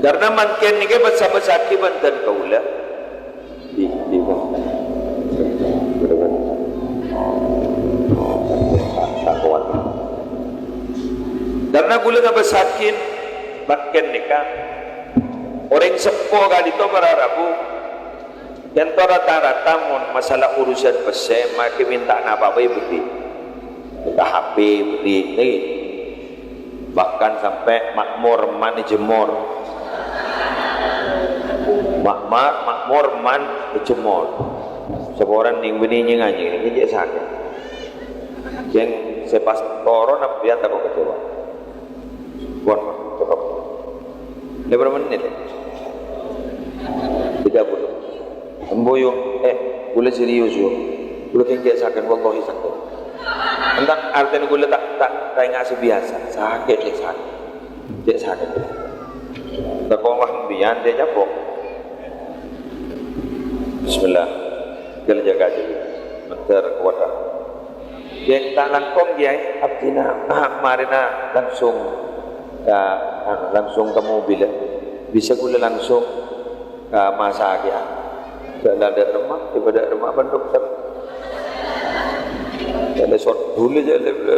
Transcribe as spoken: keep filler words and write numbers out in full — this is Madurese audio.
Karna mangkèn nèka bâsa-bâsaghi bân dân kaulâ. Di, di, karna kaulâ ngabâsaghi mangkèn nèka, orèng seppo ka'dinto para rabu, Ghânto rata-rata mon masalah urusan pèssè, makè mènta napa bhâi bâdhi. Mènta H P bâdhi, ngghi. Bahkan sampè' ma'mor man èjemmor. Ma'mor, ma'mor man èjemmor. Saporana nèng bânnè nyèng-anyèng, nèka cè' sakèt. Jhâ' sè pas toron ampèyan tako' kecewa. Pon, cokop. Lè bârâmpa mennit, ya? Tiga puluh. Embu, yo, eh, kaulâ serius, yo. Kaulâ kèng cè' sakèt, wallahi sakèt. Èntar artèna kaulâ ta', ta', ta' enga' sè biyasa. Sakèt, cè' sakèt. Cè' sakèt. Tako' wah mbiyan, cè' capok. Bismillah. Ghâlâjâ kajhi. Mènter kowat. Ghing, ta' langkong, Kèyaè, abdhina, ah, marèna langsung ka, anu, langsung ka mobil, ya. Bisa kaulâ langsung ka masa kèya. Jhâ' la dâ' remma, tiba dâ' remma bân dokter. Jhâ' la sot dhuli, jhâ' la.